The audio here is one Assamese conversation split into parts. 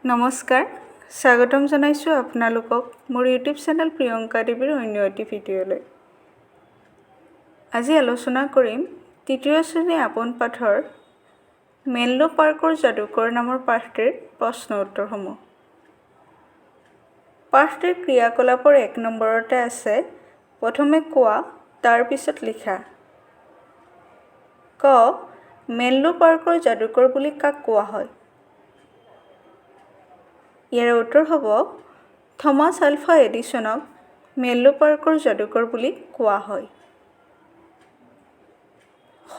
নমস্কাৰ, স্বাগতম জনাইছোঁ আপোনালোকক মোৰ ইউটিউব চেনেল প্ৰিয়ংকা দেৱীৰ অন্য এটি ভিডিঅ'লৈ। আজি আলোচনা কৰিম তৃতীয় শ্ৰেণীৰ আপোন পাঠৰ মেনলো পাৰ্কৰ যাদুকৰ নামৰ পাঠটিৰ প্ৰশ্ন উত্তৰসমূহ। পাঠটিৰ ক্ৰিয়াকলাপৰ 1 নম্বৰতে আছে প্ৰথমে কোৱা, তাৰ পিছত লিখা। ক, মেনলো পাৰ্কৰ যাদুকৰ বুলি কাক কোৱা হয়? ইয়াৰ উত্তৰ হ'ব থমাছ আলফা এডিছনক মেনলো পাৰ্কৰ যাদুকৰ বুলি কোৱা হয়। খ,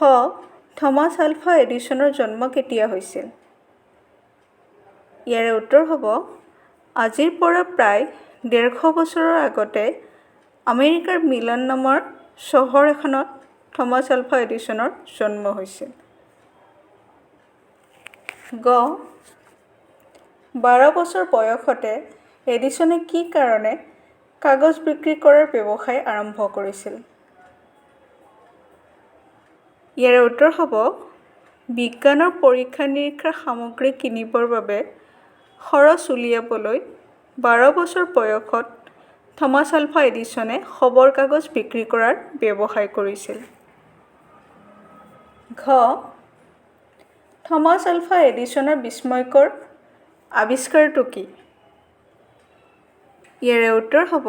থমাছ আলফা এডিছনৰ জন্ম কেতিয়া হৈছিল? ইয়াৰে উত্তৰ হ'ব আজিৰ পৰা প্ৰায় 150 বছৰৰ আগতে আমেৰিকাৰ মিলান নামৰ চহৰ এখনত থমাছ আলফা এডিছনৰ জন্ম হৈছিল। গ, 12 বছৰ বয়সতে এডিছনে কি কাৰণে কাগজ বিক্ৰী কৰাৰ ব্যৱসায় আৰম্ভ কৰিছিল? ইয়াৰে উত্তৰ হ'ব বিজ্ঞানৰ পৰীক্ষা নিৰীক্ষাৰ সামগ্ৰী কিনিবৰ বাবে খৰচ উলিয়াবলৈ 12 বছৰ বয়সত থমাছ আলফা এডিছনে খবৰ কাগজ বিক্ৰী কৰাৰ ব্যৱসায় কৰিছিল। ঘ, থমাছ আলফা এডিছনৰ বিস্ময়কৰ আৱিষ্কাৰটো কি? ইয়াৰে উত্তৰ হ'ব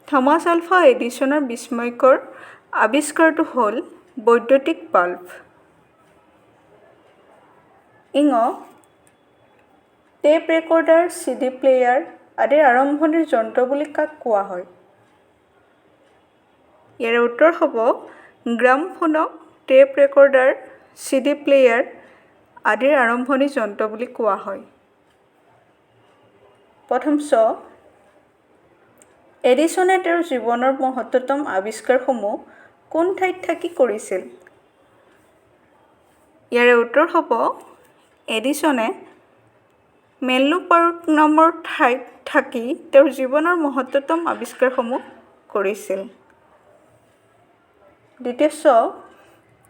থমাছ আলফা এডিছনৰ বিস্ময়কৰ আৱিষ্কাৰটো হ'ল বৈদ্যুতিক বাল্ব। ইঙ, টেপ ৰেকৰ্ডাৰ, চিডি প্লেয়াৰ আদিৰ আৰম্ভণিৰ যন্ত্ৰ বুলি কাক কোৱা হয়? ইয়াৰে উত্তৰ হ'ব গ্ৰামফোনক টেপ ৰেকৰ্ডাৰ, চিডি প্লেয়াৰ আদিৰ আৰম্ভণি যন্ত্ৰ বুলি কোৱা হয়। প্ৰথম চ, এডিছনে তেওঁৰ জীৱনৰ মহত্তম আৱিষ্কাৰসমূহ কোন ঠাইত থাকি কৰিছিল? ইয়াৰে উত্তৰ হ'ব এডিছনে মেনলো পাৰ্ক নামৰ ঠাইত থাকি তেওঁৰ জীৱনৰ মহত্তম আৱিষ্কাৰসমূহ কৰিছিল। দ্বিতীয় চ,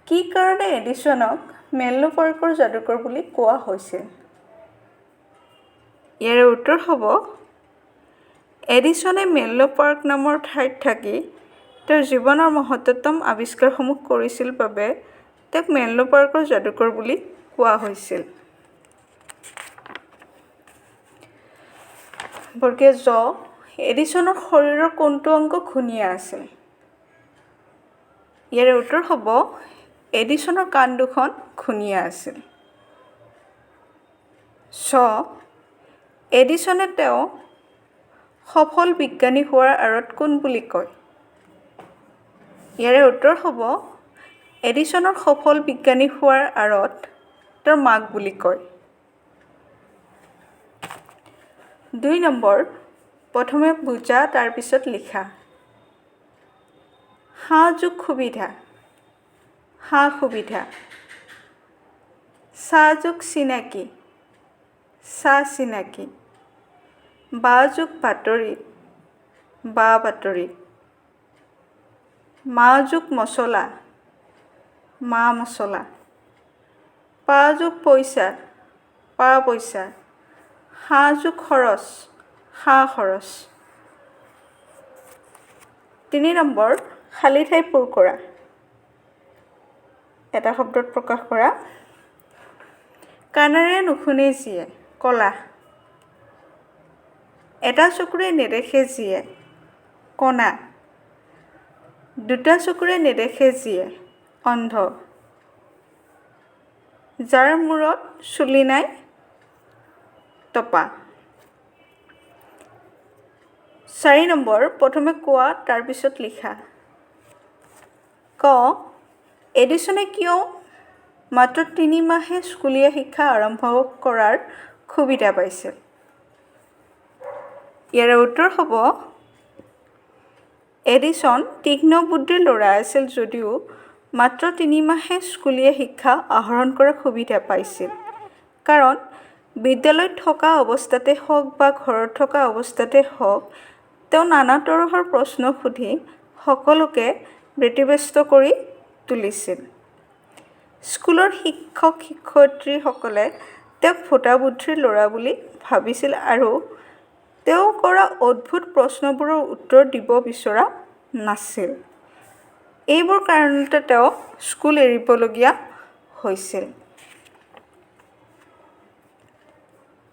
কি কাৰণে এডিছনক মেনলো পাৰ্কৰ যাদুকৰ বুলি কোৱা হৈছিল? ইয়াৰে উত্তৰ হ'ব এডিছনে মেনলো পাৰ্ক নামৰ ঠাইত থাকি তেওঁৰ জীৱনৰ মহত্তম আৱিষ্কাৰসমূহ কৰিছিল বাবে তেওঁক মেনলো পাৰ্কৰ যাদুকৰ বুলি কোৱা হৈছিল। বৰ্গীয় জ, এডিছনৰ শৰীৰৰ কোনটো অংগ ঘূণীয়া আছিল? ইয়াৰে উত্তৰ হ'ব এডিছনৰ কাণ দুখন ঘূণীয়া আছিল। ছ, এডিছনে তেওঁ সফল বিজ্ঞানী হোৱাৰ আঁৰত কোন বুলি কয়? ইয়াৰে উত্তৰ হ'ব এডিছনৰ সফল বিজ্ঞানী হোৱাৰ আঁৰত তেওঁৰ মাক বুলি কয়। 2 নম্বৰ, প্ৰথমে বুজা তাৰ পিছত লিখা। সা যোগ সুবিধা, সা সুবিধা। চা যোগ চিনাকি, চা চিনাকি। বা যোগ বাতৰি, বা বাতৰি। মা যোগ মছলা, মা মছলা। পা যোগ পইচা, পা পইচা। সা যোগ খৰচ, সা খৰচ। 3 নম্বৰ, খালী ঠাই পূৰ কৰা। এটা শব্দত প্ৰকাশ কৰা। কাণেৰে নুশুনে যিয়ে, কলা। এটা চকুৰে নেদেখে যিয়ে, কণা। দুটা চকুৰে নেদেখে যিয়ে, অন্ধ। যাৰ মূৰত চুলি নাই, তপা। 4 নম্বৰ, প্ৰথমে কোৱা তাৰ পিছত লিখা। ক, এডিছনে কিয় মাত্ৰ 3 মাহে স্কুলীয়া শিক্ষা আৰম্ভ কৰাৰ সুবিধা পাইছিল? ইয়াৰে উত্তৰ হ'ব এডিছন তীক্ষ্ণ বুদ্ধিৰ ল'ৰা আছিল যদিও মাত্ৰ 3 মাহে স্কুলীয়া শিক্ষা আহৰণ কৰাৰ সুবিধা পাইছিল। কাৰণ বিদ্যালয়ত থকা অৱস্থাতে হওক বা ঘৰত থকা অৱস্থাতে হওক তেওঁ নানা তৰহৰ প্ৰশ্ন সুধি সকলোকে ব্যতিব্যস্ত কৰি তুলিছিল। স্কুলৰ শিক্ষক শিক্ষয়িত্ৰীসকলে তেওঁক ভোটা বুদ্ধিৰ ল'ৰা বুলি ভাবিছিল আৰু তেওঁ কৰা অদ্ভুত প্ৰশ্নবোৰৰ উত্তৰ দিব বিচৰা নাছিল। এইবোৰ কাৰণতে তেওঁ স্কুল এৰিবলগীয়া হৈছিল।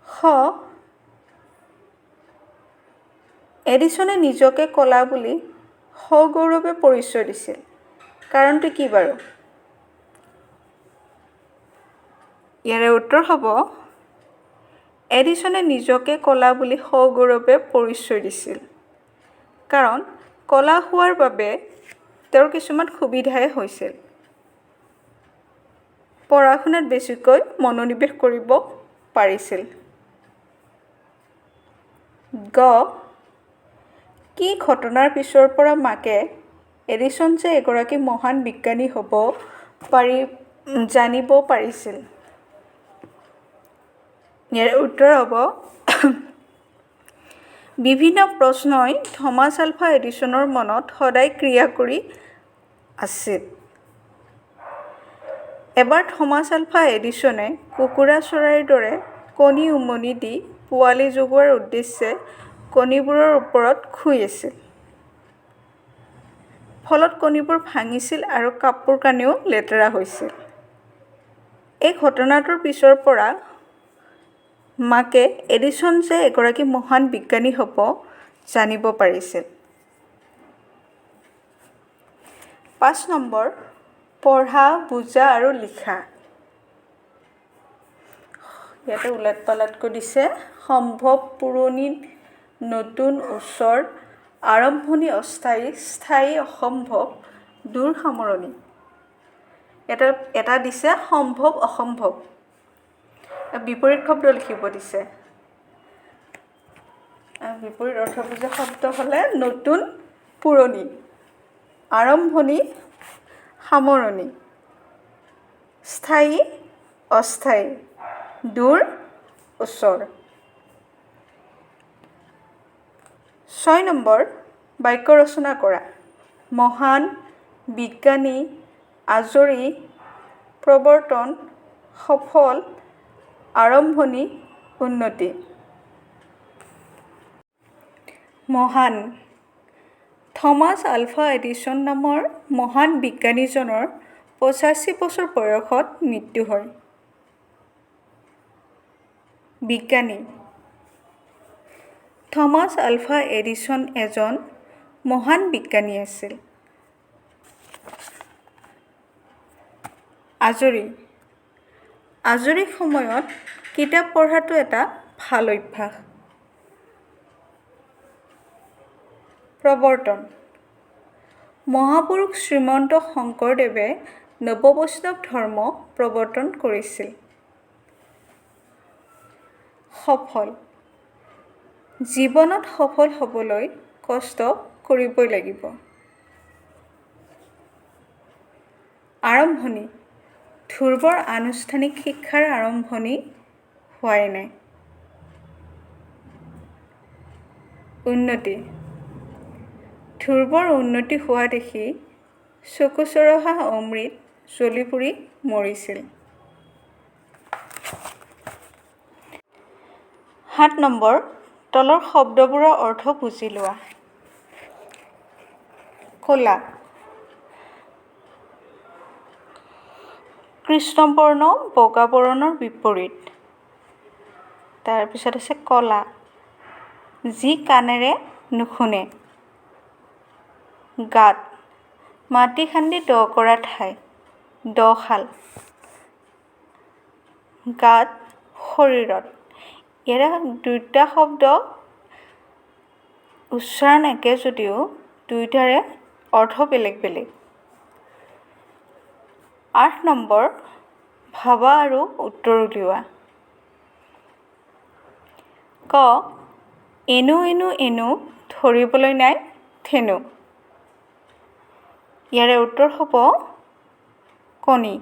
খ, এডিছনে নিজকে কলা বুলি সগৌৰৱে পৰিচয় দিছিল। কাৰণটো কি বাৰু? ইয়াৰে উত্তৰ হ'ব, এডিছনে নিজকে কলা বুলি সগৌৰৱে পৰিচয় দিছিল কাৰণ কলা হোৱাৰ বাবে তেওঁৰ কিছুমান সুবিধাই হৈছিল। পঢ়া শুনাত বেছিকৈ মনোনিৱেশ কৰিব পাৰিছিল। গ, কি ঘটনাৰ পিছৰ পৰা মাকে এডিছন যে এগৰাকী মহান বিজ্ঞানী হ'ব পাৰি জানিব পাৰিছিল? ইয়াৰ উত্তৰ হ'ব, বিভিন্ন প্ৰশ্নই থমাছ আলভা এডিছনৰ মনত সদায় ক্ৰিয়া কৰি আছিল। এবাৰ থমাছ আলভা এডিছনে কুকুৰা চৰাইৰ দৰে কণী উমনি দি পোৱালি জগোৱাৰ উদ্দেশ্যে কণীবোৰৰ ওপৰত শুই আছিল। ফলত কণীবোৰ ভাঙিছিল আৰু কাপোৰ কানিও লেতেৰা হৈছিল। এই ঘটনাটোৰ পিছৰ পৰা মাকে এডিছন যে এগৰাকী মহান বিজ্ঞানী হ'ব জানিব পাৰিছিল। 5 নম্বৰ, পঢ়া, বুজা আৰু লিখা। ইয়াতে ওলট পালটকৈ দিছে। সম্ভৱ, পুৰণি, নতুন, ওচৰ, আৰম্ভণি, অস্থায়ী, স্থায়ী, অসম্ভৱ, দূৰ, সামৰণি। ইয়াতে এটা দিছে সম্ভৱ, অসম্ভৱ, বিপৰীত শব্দ লিখিব দিছে। বিপৰীত অৰ্থ বুজা শব্দ হ'লে নতুন, পুৰণি, আৰম্ভণি, সামৰণি, স্থায়ী, অস্থায়ী, দূৰ, ওচৰ। 6 নম্বৰ, বাক্য ৰচনা কৰা। মহান, বিজ্ঞানী, আজৰি, প্ৰৱৰ্তন, সফল, আৰম্ভণি, উন্নতি। মহান। থমাছ আলভা এডিছন নামৰ মহান বিজ্ঞানীজনৰ 85 বছৰ বয়সত মৃত্যু হয়। বিজ্ঞানী। থমাছ আলভা এডিছন এজন মহান বিজ্ঞানী আছিল। আজৰি। আজৰি সময়ত কিতাপ পঢ়াটো এটা ভাল অভ্যাস। প্ৰৱৰ্তন। মহাপুৰুষ শ্ৰীমন্ত শংকৰদেৱে নৱবৈষ্ণৱ ধৰ্ম প্ৰৱৰ্তন কৰিছিল। সফল। জীৱনত সফল হ'বলৈ কষ্ট কৰিবই লাগিব। আৰম্ভণি। ধ্ৰুৱৰ আনুষ্ঠানিক শিক্ষাৰ আৰম্ভণি হোৱাই নাই। উন্নতি। ধ্ৰুৱৰ উন্নতি হোৱা দেখি চকুচৰহা অমৃত জ্বলি পুৰি মৰিছিল। 7 নম্বৰ, তলৰ শব্দবোৰৰ অৰ্থ বুজি লোৱা। ক'লা, কৃষ্ণবৰ্ণ বগা বৰণৰ বিপৰীত। তাৰপিছত আছে কলা, যি কাণেৰে নুশুনে। গাঁত, মাটি খান্দি দ কৰা ঠাই, দশাল। গাত, শৰীৰত। ইয়াৰে দুটা শব্দ উচ্চাৰণ একে যদিও দুয়োটাৰে অৰ্থ বেলেগ বেলেগ। 8 নম্বৰ, ভাবা আৰু উত্তৰ উলিওৱা। ক, এনু এনু এনু ধৰিবলৈ নাই ধেনু। ইয়াৰে উত্তৰ হ'ব কণী।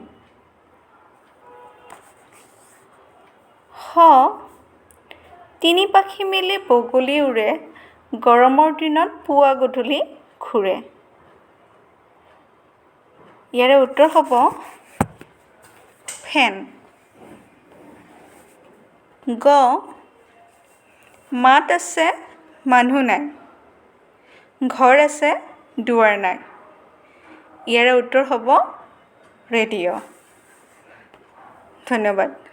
খ, তিনি পাখি মেলি বগলী উৰে, গৰমৰ দিনত পুৱা গধূলি ঘূৰে। ইয়াৰে উত্তৰ হ'ব ফেন। গ, মাত আছে মানুহ নাই, ঘৰ আছে দুৱাৰ নাই। ইয়াৰে উত্তৰ হ'ব ৰেডিঅ'। ধন্যবাদ।